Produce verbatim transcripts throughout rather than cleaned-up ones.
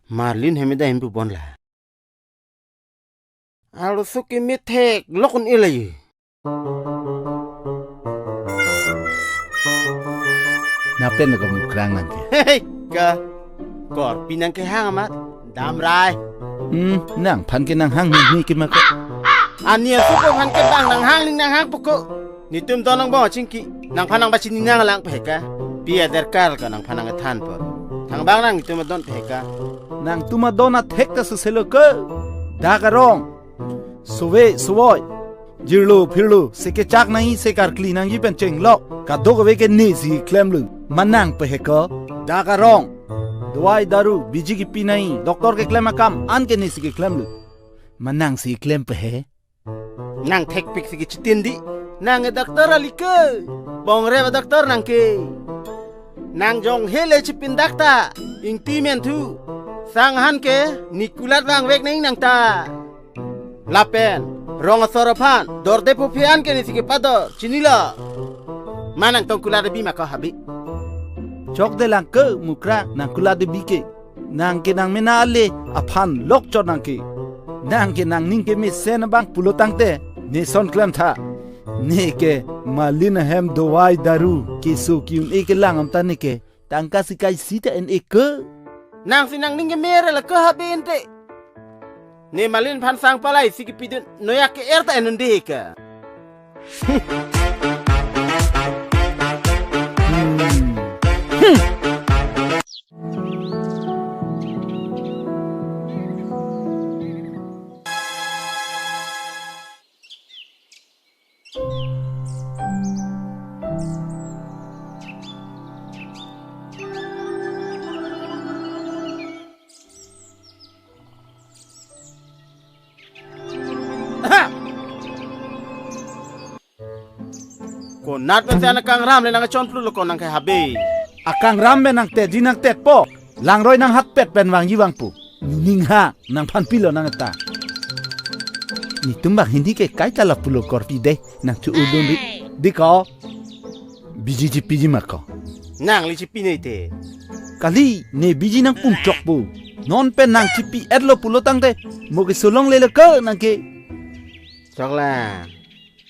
Marlin hem ida hem pu bon la. Arloso ke methek lok un-e la ye. Nang pen ko Mukrang nang ke. Hei, ka. Korpi nang kehang amat. Damrai. Hmm, nangphan ke nanghang ni ke ma ko. Ani asu ko phan ke bang nanghang ling nanghang poko. Netum don nangbong chingki. Nangphan nangpachini nanglang peheka. Pi aderkar ka nangphan nangthanpo. Thangbang nang netum adon peheka. Nangtum adon athek ta suselo ke. Dak arong. Sove, sovoi. Jirlo, phirlo, se kechak nangji, se karkli nangji pen chenglok. Kadokave ke nesi klemlo. Ma nang peheka. Dak arong. Dawai daru, biji kepi nangji, doctor keklem akam, an ke nesi keklemlo. Ma nangsi klem pehe. Nang thekpik si kechitin di. Nang e doctor ali ke. Bongrep doctor nang ke. Nang jong hele chipin dak ta. Ingti men thu. Sanghan ke. Nikulat vangvek nang nang ta. Lapen. Rong asor aphan. Dorde puphi an ke nesi kepador. Chinilo. Ma nang tong kulat abi ma ko habe. Chokde lang ke Mukrang nang kulat abi ke. Nang ke nang mena ale aphan lok chot nang ke. Nang ke nangning kemesen abang pulo tangte ne son klem tha. Ne ke Marlin ahem dawai daru keso ki-un-e kelang am ta ne ke tangka sikai sita en-e ke. Nangsi nangning kemere la ke habe ente. Ne Marlin phan sang palai si kepidun noyak ke er ta en un-e ke. Konat pen si an akangram le nang chon plu lo ko nang ke habe. Akangram pen nang tetji nang tetpo. Langroi nang hatpet pen vangji vangpo. Ning ha nangphan pilo nang ta. Netum bang hini ke kaita lapulo korpi de nang chu udun ri. Di ko. Biji chipiji ma ko. Nangli chipi nai te. Kali ne biji nang pum chokpo. Non pen nang chipi etlo pulo tangte. Mo keso longle lo ke nang ke. Choklang.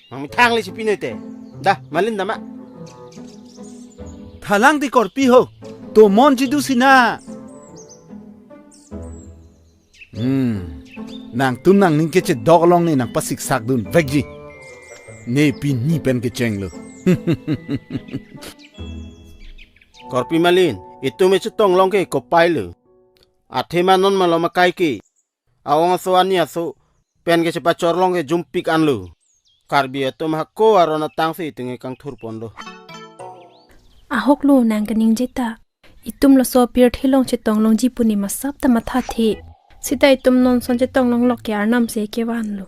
Nang methang le chipi nai te. Dah, Marlin dama. Thalang ti korpi ho. Tomon chidu sina. Hmm. Nangtum nangning kechedok along ne nang pasiksak dun vekji. Ne pini pen kechenglo. Korpi Marlin, itum e chetong long ke kopai lo. Athema non malom akai ke. Awang aso ani aso pen kechepachor long ke jumpik anlo. Karbi atum hako aron atang si itum e kangthur ponlo. Ahok lo nang kaningje ta. Itum laso apirthe along chetong longji pu ne masap ta mathathe. Sita itum non son chetong longlok ke arnam si kevanlo.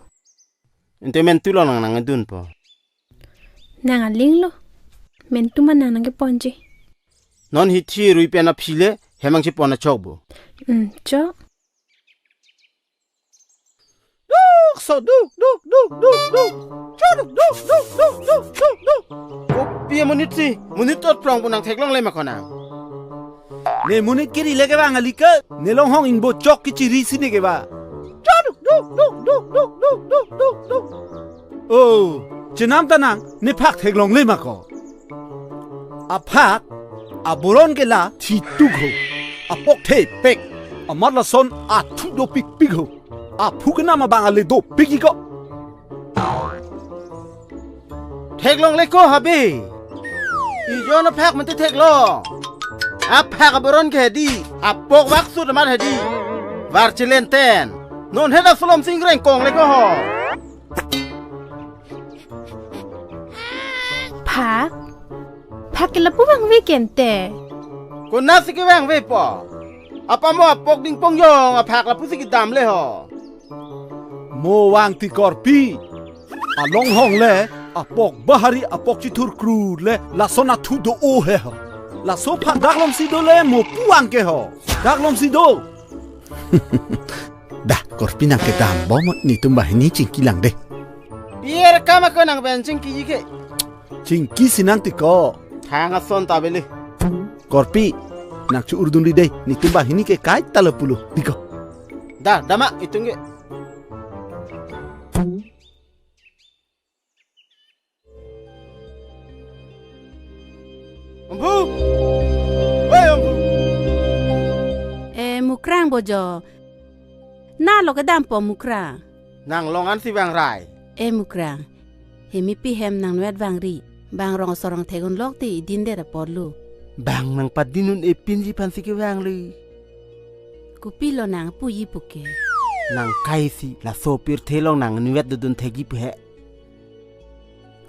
Ente mentu lo nang nangdunpo. Nang aling lo. Mentu ma nang nangkeponji. Non hithi rui pen aphi le hem nangchepon achok bo. Hmm, chok. Duk, so, duk, duk, duk, duk, duk. Cho, duk, duk, duk, duk, duk, duk, duk. Kopi amonit si, monit tot prong pu nang theklongle ma ko nang. Ne monit kiri le kevang ali ke, ne longhong ingbo chok kechiri si ne kevang. Cho, duk, duk, duk, duk, duk, duk, duk, duk, duk. Oh, chenam ta nang, ne phak theklongle ma ko. Aphak, aboron ke la thituk ho. Apok thepek, amat lason athu dopikpik ho. Aphu kenam abang ale dopik iko. Theklongle ko habe. Ijon aphak mati theklong. Aphak aboron ke hedi, apok baksut amat hedi. Var chilenten. Non heda sulom sing rengkong le ko ho. Phak? Phak ke lapu vangve ke ente. Konat si kevangvepo. Apamo apok dingpong jong aphak lapu si kedam le ho. Mo vang ti korpi. Alonghong le apok bahari apok chithur krut le lason athu do-o he ho. Laso phak daklom si do le mo pu vang ke ho. Daklom si do. Dah, korpi nang kedam bom netum banghini chingki lang de. Pier kama ko nang pen chingkiji ke. Chingki si nang ti ko. Thang ason ta bele. Korpi. Nang chu urdun ri dei, netum banghini ke kaita lo pulo. Diko. Da, dama, itum ke. Omphu! Oi, Omphu! Eh, Mukrang bojo. Na lo kedam po Mukrang. Nang long an si bang rai. Eh, Mukrang. Hemi pi hem nang nuet bang ri. Bang rong sorong thegun lok ti idin der apor lo. Bang nang padinun epinji aphan si kevang le. Kopi lo nang puji puke. Nang kai si laso pirthe along nang nuet dodun thekji pu he.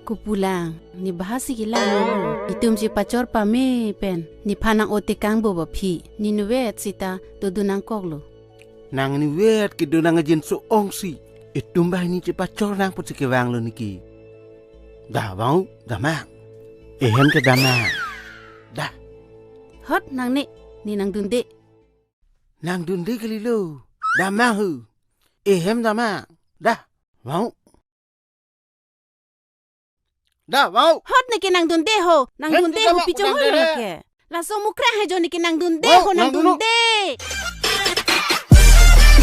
Kopulang, ne bahasi kelang lo. Itum si pachor pame pen. Nephan nang ote kangbo ba phi. Ne nuet sita dodun nangkok lo. Nang nuet kedo nang ajin so ong si. Itum banghini chepachor nang pu si kevang lo niki. Da vang, da mang. Ehem ke da mang. Da. Hot nangne, ne nang dunde. Nang dunde kali lo. Da mang hu. Ehem da mang. Da. Vang. Da, vang. Hot neke nang dunde ho. Nang hem dunde ho, pichong ho neke. Laso Mukrang he jo neke nang dunde ho, nang dunde.